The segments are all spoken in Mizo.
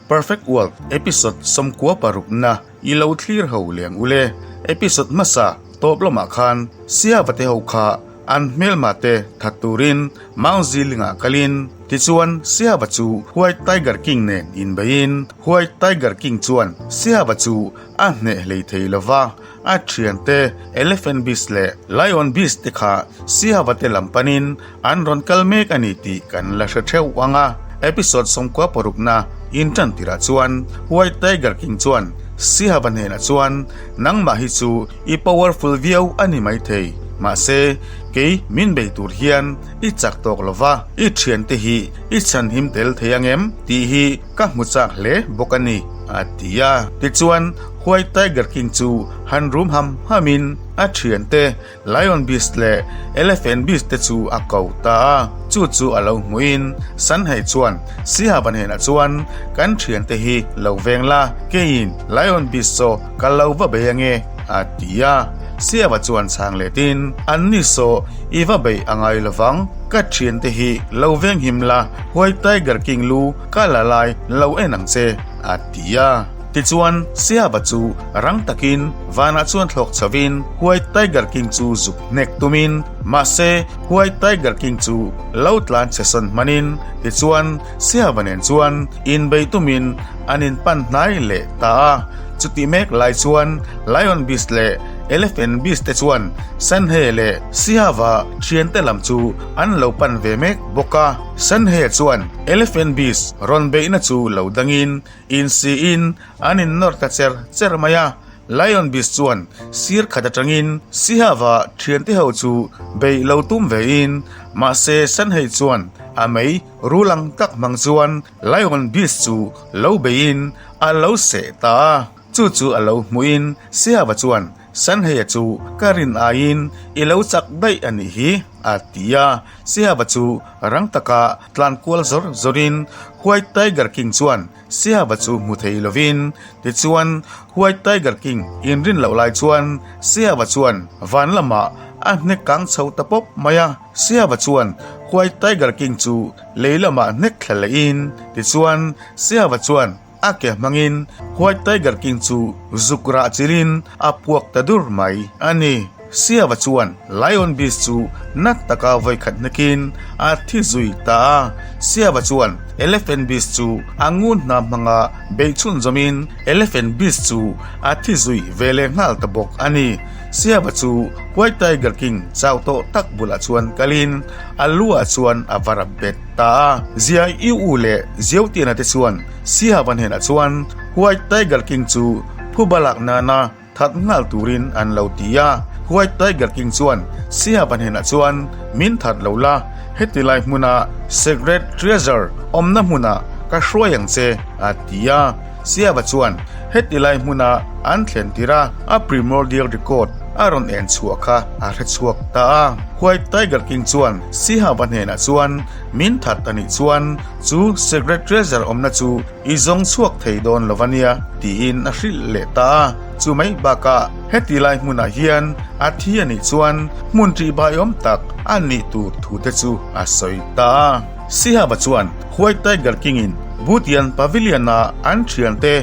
Perfect World episode 16 na i lo thlir ho leng ule. Episode hmasa tawp lamah khan Siava te ho kha an hmelma te that turin Mount Ziling ah kalin tichuan Siava chu White Tiger King nen inbeiin White Tiger King chuan Siava chu a hneh hlei thei lova. A thiante Elephant Beast leh Lion Beast te kha Siava te lam panin an rawn kal mek a ni tih kan la hre theuh ang a. Episode 16 na intan tirah chuan White Tiger King chuan Sihava hnenah chuan nangmah hi chu i powerful viau a ni maithei, mahse kei min bei tur hian i chak tawk lova, i thiante hi i chhanhim tel thei ang em tih hi ka hmu chak hle bawk a ni, a ti a. Tichuan White Tiger King chu han rum ham hamin a thiante Lion Beast leh Elephant Beast te chu a ko ta a. Chu chu a lo hmuhin Sanhei chuan Sihava hnenah chuan kan thiante hi lo veng la, keiin Lion Beast saw ka lo va bei ange a ti a. Sihava chuan chhang letin anni saw i va bei a ngai lovang, ka thiante hi lo veng him la, White Tiger King lu ka la lai lo en ang che a ti a. Tichuan, Siaba chu rang takin vanah chuan thlawk chhovin White Tiger King chu zuk hnek tumin, mahse White Tiger King chu lo tlan che sawn hmanin, tichuan Siaba nen chuan inbei tumin an inpan hnai leh ta a. Chutih mek lai chuan Lion Beast leh Elephant Beast te chuan Sanhe leh Siaba thiante lam chu an lo pan ve mek bawk a. Sanhe chuan Elephant Beast rawn beihna chu lo dangin Insiin an innawr ta cher cher mai a, Lion Beast chuan sir khat atangin Sihava thiante ho chu beih lo tum vein, mahse Sanhei chuan a mei rul ang tak hmang chuan Lion Beast chu lo beiin a lo seh ta a, chu chu a lo hmuhin Sihava chuan Sanheia chu ka rin aiin i lo chak daih a nih hi, a ti a. Sihava chu rang taka tlan kual zawr zawrin White Tiger King chuan Sihava chu hmu thei lovin tichuan White Tiger King inrin loh lai chuan Sihava chuan van lamah a hnek kang chho ta pawp mai a. Sihava chuan White Tiger King chu lei lamah hnek thla lehin tichuan Sihava chuan A ke hmangin White Tiger King chu zuk rah chilin a puak ta dur mai a ni. Siava chuan Lion Beast chu na taka vawikhat hnekin a thi zui ta a. Siava chuan Elephant Beast chu a ngun hna hmanga beih chhunzawmin Elephant Beast chu a thi zui ve leh nghal ta bawk a ni. Siava chu White Tiger King chau tawh tak bulah chuan kalin a lu ah chuan a va rap bet ta a. Zia I U leh Ziautiana te chuan Sihava hnenah chuan White Tiger King chu phuba lak nana that nghal turin an lo ti a. White Tiger King chuan Sihava hnenah chuan min that lo la, heti lai hmuna Sacred Treasure awmna hmunah ka hruai ang che a ti a. Sihava chuan heti lai hmuna an thlen tir a, a Primordial Record a rawn en chhuah kha a hre chhuak ta a. White Tiger King chuan Sihava hnenah chuan min that a nih chuan Chu Secret Treasure awmna chu i zawng chhuak thei dawn lo a nia tiin a hrilh leh ta a. Chu mai bakah heti lai hmunah hian a thi a nih chuan hmun ṭihbaiawm tak a nih tur thu te chu a sawi ta a. Sihaba chuan White Tiger King-in Butian Pavilion-a an ṭhiante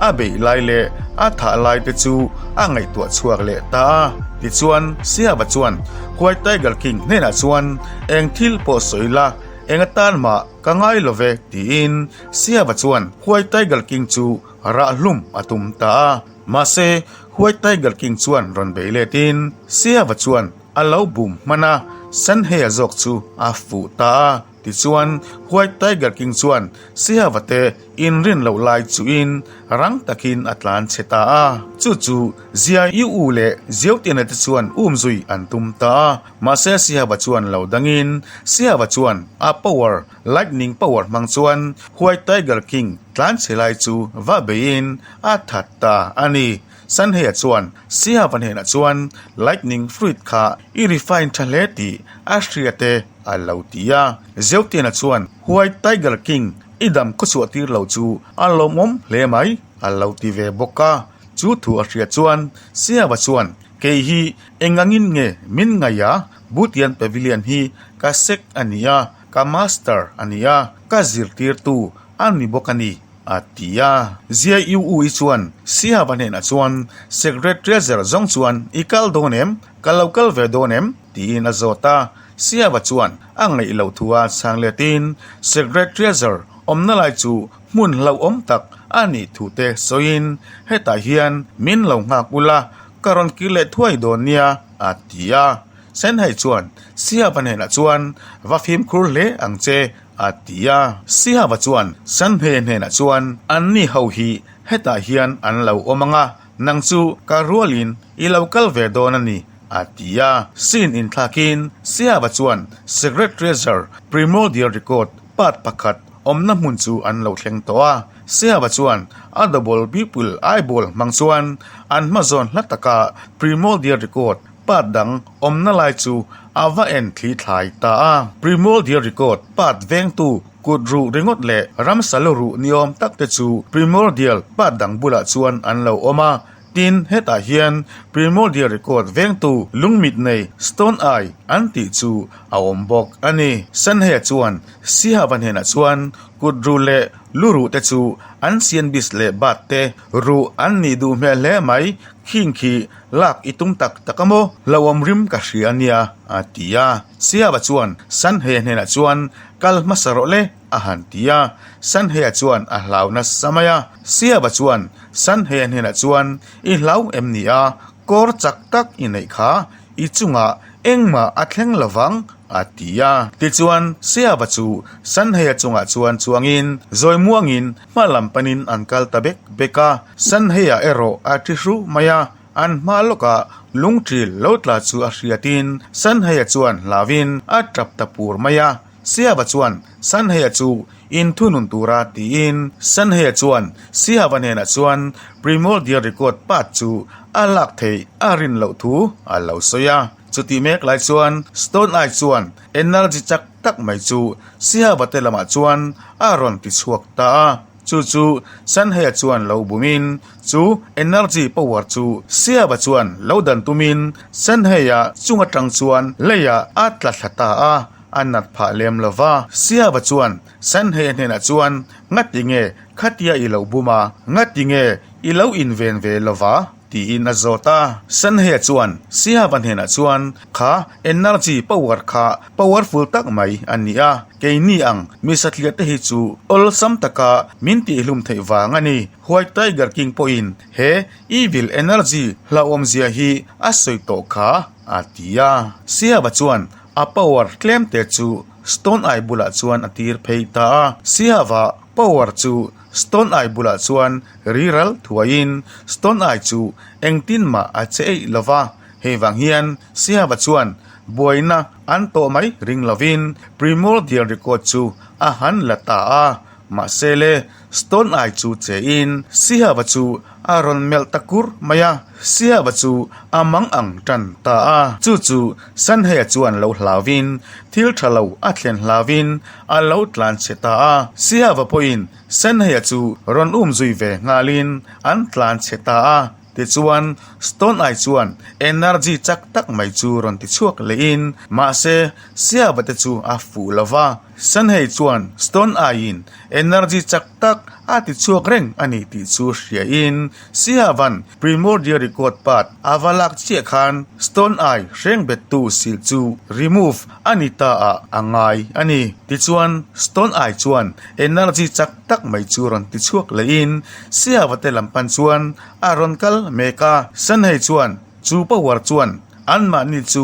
a beih lai leh a thah lai te chu a ngaihtuah chhuak leh ta a. Tichuan Sihaba chuan White Tiger King hnenah chuan eng thil pawh sawi la, Eng atan mah ka ngai lo ve tiin Siava chuan White Tiger King chu rah hlum a tum ta a. Mahse, White Tiger King chuan rawn bei letin Siava chuan a lo bum hman a, Sanheia zawk chu a fuh ta a. Tichuan, White Tiger King chuan Siava te inrin loh lai chuin rang takin a tlan chhe ta a. Chu chu Zia Yu leh Ziautiana te chuan umzui an tum ta a. Mahse Sihaba chuan lo dangin Sihaba chuan a power, lightning power hmang chuan White Tiger King tlanchhe lai chu va beiin a that ta a ni. Sanheia chuan Sihaba hnenah chuan lightning fruit kha i refine tha hle tih a hriat e a lo ti a. Zeutiana chuan White Tiger King i dam khawchhuah tir lo chu a lawmawm hle mai a lo ti ve bawk a. Chu thu a hriat chuan Sihaba chuan Kei hi engangin nge min ngaih a, Butian Pavilion hi ka sek a ni a, ka master a ni a, ka zirtirtu a ni bawk a ni. a ti a. Zia U Ui chuan Sihava hnenah chuan Secret Treasure zawng chuan i kal dawn em? Ka lo kal ve dawn em? tiin a zawt a. Sihava chuan a ngaih loh thu a chhang letin Secret Treasure awmna lai chu hmun hlauhawm tak a nih thu te sawiin hetah hian min lo nghak ula ka rawn kir leh thuai dawn nia a ti a. Senhei chuan Sihava hnenah chuan va fimkhur hle ang che a ti a. Sihava chuan Sanhei hnenah chuan anni ho hi hetah hian an lo awm ang a, nang chu ka rualin i lo kal ve dawn a ni a ti a. Sin inthlakin Sihava chuan Secret Treasure Primordial Record part pakhat awmna hmun chu an lo thleng tawh a. Sihava chuan a double pupil eyeball hmang chuan an hmazawn hla taka Primordial Record Part dang awmna lai chu a va en thli thlai ta a. Primordial Record part vengtu kut ruh ringawt leh ramsa lu ruh ni awm tak te chu Primordial part dang bulah chuan an lo awm a. Tin, hetah hian Primordial Record vengtu lungmit nei Stone Eye an tih chu a awm bawk a ni. Sanhea chuan Sihava hnenah chuan kut ruh leh lu ruh te chu an sianbis leh bat te ruh an nih duh hmel hle mai Khing khi lak i tum tak tak a maw? Hlauhawm rim ka hria a nia, a ti a. Siava chuan Sanheia hnenah chuan, Kal hmasa rawh le, a han ti a. Sanheia chuan a hlau nasa mai a. Siava chuan Sanheia hnenah chuan, I hlau em ni a? Kawr chak tak i neih kha i chungah engmah a thleng lo vang, a ti a. Tichuan Siava chu Sanheia chungah chuan chuangin zawi muangin Hma lam panin an kal ta bek bek a, Sanheia erawh a thi hru mai a, an hma lawkah lungṭil lo tla chu a hriatin Sanheia chuan hlauin a tap ta pur mai a, Siava chuan Sanheia chu inthunun tura tiin Sanheia chuan Siava hnenah chuan Primordial Record part chu a lak theih a rin loh thu a lo sawi a, chutih mek lai chuan Stone Eye chuan energy chak tak mai chu Siava te lamah chuan a rawn ti chhuak ta a, chu chu Sanheia chuan lo bumin chu energy power chu Siava chuan lo dan tumin Sanheia chung atang chuan leiah a tla thla ta a, a nat phah lem lo va. Siava chuan Sanheia hnenah chuan Ngati nge khatia i lo bum a, ngati nge i lo inven ve lo va? Tiin a zawt a. Sanhea chuan Sihava hnenah chuan, Kha energy power kha powerful tak mai a ni a, keini ang mi satliah te hi chu awlsam taka min tihhlum theih vang a ni. White Tiger King pawhin he evil energy hlauhawmzia hi a sawi tawh kha, a ti a. Sihava chuan a power tlem te chu Stone Eye bulah chuan a tir phei ta a. Sihava power chu Stone Eye bulah chuan riral thuaiin Stone Eye chu engtin mah a che eih lo va, hei vang hian Sihava chuan buaina an tawh mai ring lovin Primordial Record chu a han la ta a, mahse le Stone Eye chu chein Sihava chu a rawn melh ta kur mai a, Sihava chu a mang ang tan ta a, chu chu Sanheia chuan lo hlauvin thil tha lo a thlen hlauvin a lo tlan chhe ta a, Sihava pawhin Sanheia chu rawn um zui ve nghalin an tlan chhe ta a, tichuan Stone Eye chuan energy chak tak mai chu rawn ti chhuak lehin mahse Sihava te chu a fuh lo va, Sanhei chuan Stone Eye-in energy chak tak a ti chhuak reng a ni tih chu hriain Sihavan Primordial Record part a va lak chiah khan Stone Eye hreng bettu sil chu remove a ni ta ah a ngai a ni. Tichuan Stone Eye chuan energy chak tak mai chu rawn ti chhuak lehin Sihava te lam pan chuan a rawn kal mek a. Sanhei chuan Chu power chuan anmahni chu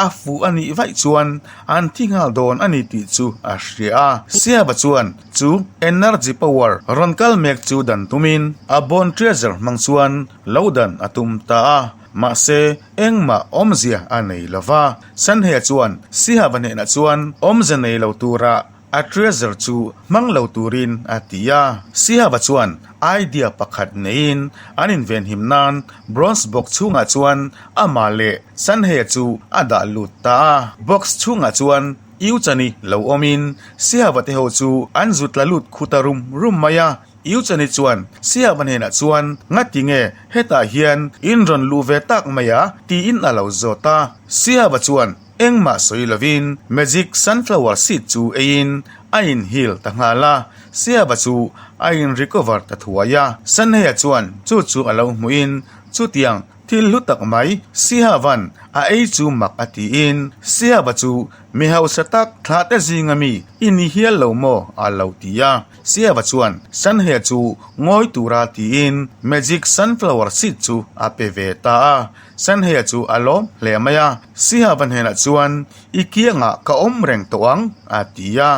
a fuh a nih vaih chuan an thi nghal dawn a ni tih chu a hria a. Siaba chuan chu energy power rawn kal mek chu dan tumin a bone treasure hmang chuan lo dan a tum ta a, mahse engmah awmzia a nei lo va. Sanhea chuan Sihaba hnenah chuan awmze nei lo tura A treasure chu hmang lo turin a ti a. Sihava chuan idea pakhat neiin an invenhim nan bronze box chhungah chuan amah leh Sanheia chu a dah lut ta a. Box chhungah chuan Euchani lo awmin Sihava te ho chu an zu tla lut khu ta rum rum mai a. Euchani chuan Sihava hnenah chuan Ngati nge hetah hian in rawn luh ve tak mai a? tiin a lo zawt a. Sihava chuan Engmah sawi lovin Magic Sunflower Seed chu eiin a inhil ta nghal a, Siaba chu a in recover ta thuai a. Sanheia chuan chu chu a lo hmuhin chutiang thil hlu tak mai Sihava'n a ei chu mak a tiin Sihava chu mi hausa tak thlah te zinga mi i ni hial lo maw a lo ti a. Sihava chuan Sanheia chu ngawi tura tiin magic sunflower seed chu a pe ve ta a. Sanheia chu a lawm hle mai a, Sihava hnenah chuan I kiangah ka awm reng tawh ang a ti a,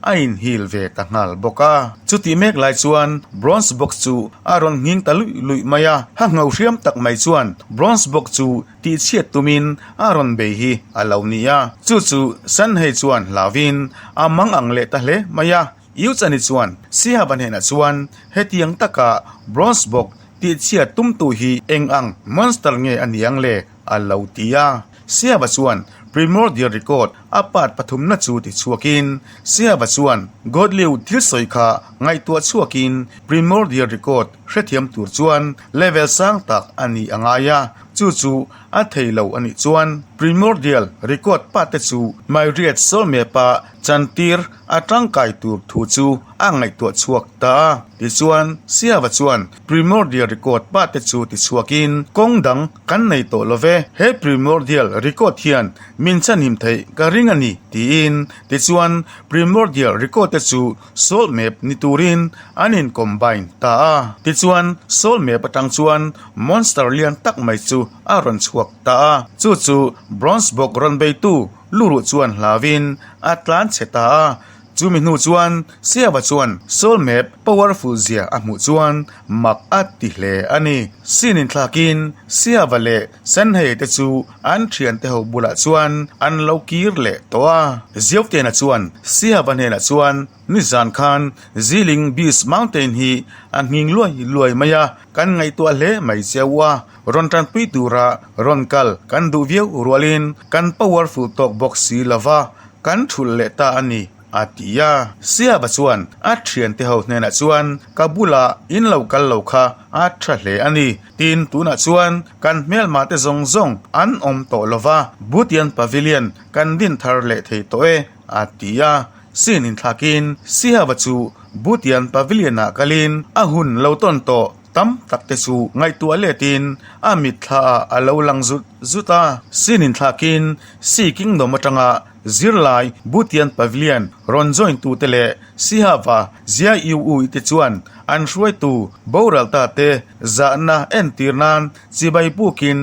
a inhil ve ta nghal bawk a. Chutih mek lai chuan Bronze Box chu a rawn nghing ta luih luih mai a, ha ngho hriam tak mai chuan Bronze Box chu tihchhiat tumin a rawn bei hi a lo ni a. Chu chu Sanhei chuan hlauvin a mang ang leh ta hle mai a. Yuchani chuan Sihaba hnenah chuan hetiang taka Bronze Box tihchhiat tumtu hi eng ang monster nge a ni ang le? a lo ti a. Siava chuan Primordial Record a part pathumna chu ti chhuakin, Siava chuan Godliu thil sawi kha ngaihtuah chhuakin Primordial Record hrethiam tur chuan level sang tak a ni a ngai a, chu chu a thei lo a nih chuan Primordial Record part te chu Myriad Soul Map-a chantir a tangkai tur thu chu a ngaihtuah chhuak ta a. Tichuan, Siava chuan Primordial Record pa te chu ti chhuakin kawng dang kan nei tawh lo ve, he Primordial Record hian min chhanhim theih ka ring a ni tiin tichuan Primordial Record te chu Soul Map ni turin an in combine ta a. Tichuan Soul Map atang chuan Monster lian tak mai chu a rawn chhuak ta a, chu chu Bronze bawk rawn beitu luruh chuan hlauvin a tlan chhe ta a. Chumi hnu chuan Siava chuan Soul Map powerful zia a hmuh chuan mak a ti hle a ni. Sin inthlakin Siava leh Sanhei te chu an thiante ho bulah chuan an lo kir leh tawh a. Ziautena chuan Siava hnenah chuan nizan khan Ziling Beast Mountain hi a nghing luai luai mai a, kan ngaihtuah hle mai cheu a, rawn tanpui tura rawn kal kan duh viau rualin kan powerful tawk bawk si lova, Kan thulh leh ta a ni, a ti a. Siava chuan a thiante ho hnenah chuan, Ka bulah in lo kal lo kha a tha hle a ni. Tin, tunah chuan kan hmelma te zawng zawng an awm tawh lo va, Butian Pavilion kan din thar leh thei tawh e, a ti a. Sin inthlakin Siava chu Butian Pavilion-ah kalin a hun lo tawn tawh tam tak te chu ngaihtuah letin a mitthla ah a lo lang zut zut a. Sin inthlakin Sea Kingdom atanga zirlai Butian Pavilion rawn join tu te leh Sihava Zia Yu Ui te chuan an hruaitu boral ta te zahna entir nan chibai pukin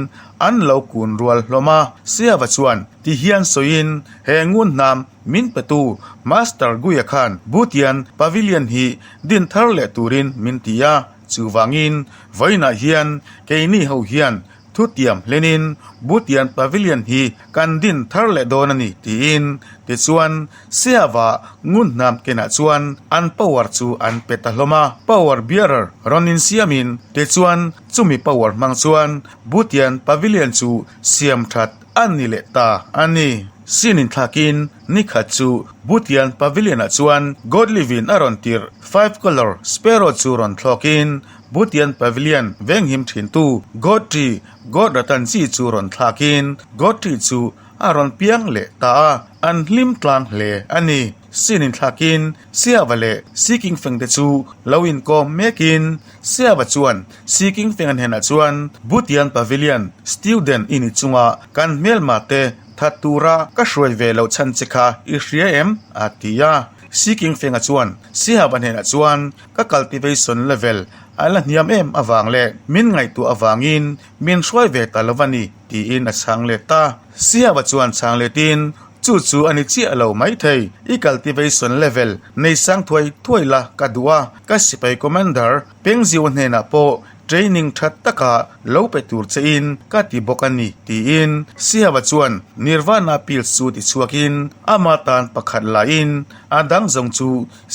an lo kun rual hlawm a. Sihava chuan ti hian sawiin he ngun hnam min petu Master Guia khan Butian Pavilion hi din thar leh turin min ti a, chuvangin vawiinah hian keini ho hian thutiam hlenin Butian Pavilion hi kan din thar leh dawn a ni tiin tichuan Siava ngun hnam kenah chuan an power chu an pe ta hlawm a, power bearer rawn insiamin tichuan chumi power hmang chuan Butian Pavilion chu siam that a ni leh ta a ni. Sin inthlakin nikhat chu Butian Pavilion-ah chuan Godlivin a rawn tirh Five Colour Sparrow chu rawn thlawkin Butian Pavilion venghim thintu God Tree God Ratan chi chu rawn thlakin God Tree chu a rawn piang leh ta a, an hlim tlang hle a ni. Sin inthlakin Siava leh Seeking Feng te chu lo inkawm mekin Siava chuan Seeking Feng-a hnenah chuan Butian Pavilion student i ni chunga kan hmelma te that tura ka hruai ve loh chhan che kha i hria em? a ti a. Seeking Feng-a chuan Siava hnenah chuan ka cultivation level a la hniam em avang leh min ngaihtuah avangin min hruai ve ta lo a ni tiin a chhang let a. Siava chuan chhang letin Chu chu a ni chiah lo maithei, i cultivation level nei sang thuai thuai la ka duh a, ka sipai commander Pengziu hnenah pawh training tha taka lo pe tur che in ka ti bawk a ni tiin Siava chuan Nirvana pills chu ti chhuakin ama tan pakhat lahin a dang zawng chu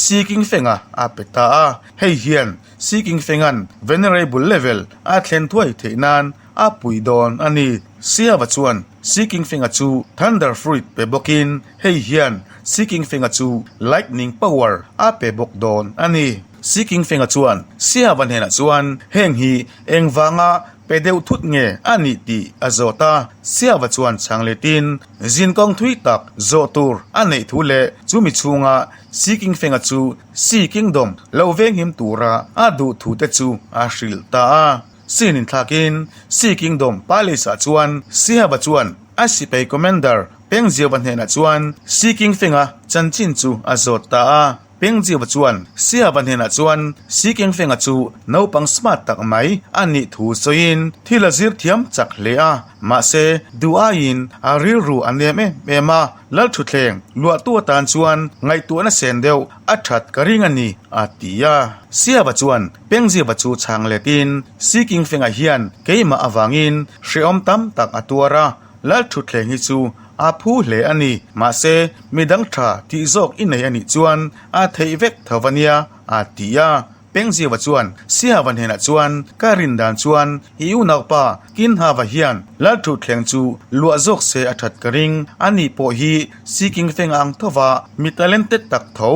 Seeking Fenga a pe ta a, hei hian Seeking Fenga'n Venerable level a thlen thuai theih nan a pui dawn a ni. Siava chuan Seeking Fenga chu Thunder Fruit pe bawkin hei hian Seeking Fenga chu Lightning Power a pe bawk dawn a ni. Seeking Fenga chuan Siava hnenah chuan heng hi engvanga pe deuh thut nge a nih tih a zawt a. Siava chuan chhang letin zinkawng thui tak zawh tur a neih thu leh chumi chhunga. Sea King Fenga chu Sea Kingdom lo venghim tura a duh thu te chu a hrilh ta a. Scene inthlakin Sea Kingdom Palace ah chuan Sihaba chuan a sipai commander Pengziova hnenah chuan Sea King Fenga chanchin chu a zawt ta a. Pengziova chuan Sihaba hnenah chuan Sea King Fenga chu naupang smart tak mai a nih thu sawiin thil a zir thiam chak hle a, mahse duh aiin a rilru a nem em em a, Lalthuthleng luahtu atan chuan ngaihtuahna sen deuh a that ka ring a ni, a ti a. Siava chuan Pengziva chu chhang letin, Seeking Fenga hian keimah avangin hrehawm tam tak a tuar a, Lalthuthleng hi chu a phu hle a ni, mahse midang tha tih zawk i nei a nih chuan a theih vek tho va nia, a ti a. Pengziva chuan Siava hnenah chuan, Ka rin dan chuan i unaupa Kinhava hian Lalthutthleng chu luah zawk se a that ka ring, ani pawh hi Seeking Feng ang thova mi talented tak tho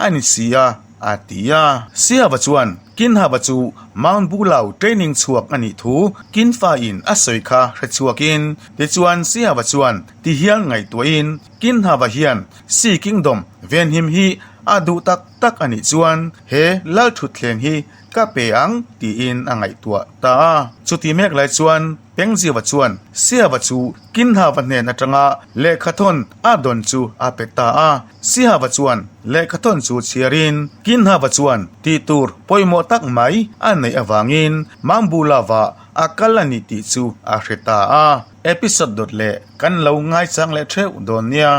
a ni si a, a ti a. Siava chuan Kinhava chu Mount Bulau training chhuak a nih thu Kinfa-in a sawi kha hre chhuakin, tichuan Siava chuan ti hian ngaihtuahin Kinhava hian Sea Kingdom venhim hi a duh tak tak a nih chuan he Lalthutthleng hi ka pe ang tiin a ngaihtuah ta a. Chuti mek lai chuan Pengziva chuan Siava chu Kinhava hnen atanga lehkhathawn a dawn chu a pe ta a. Siava chuan lehkhathawn chu chhiarin Kinhava chuan tih tur pawimawh tak mai a neih avangin Mambulava a kal a ni tih chu a hre ta a. Episode dawt leh kan lo ngaichang leh theuh dawn nia.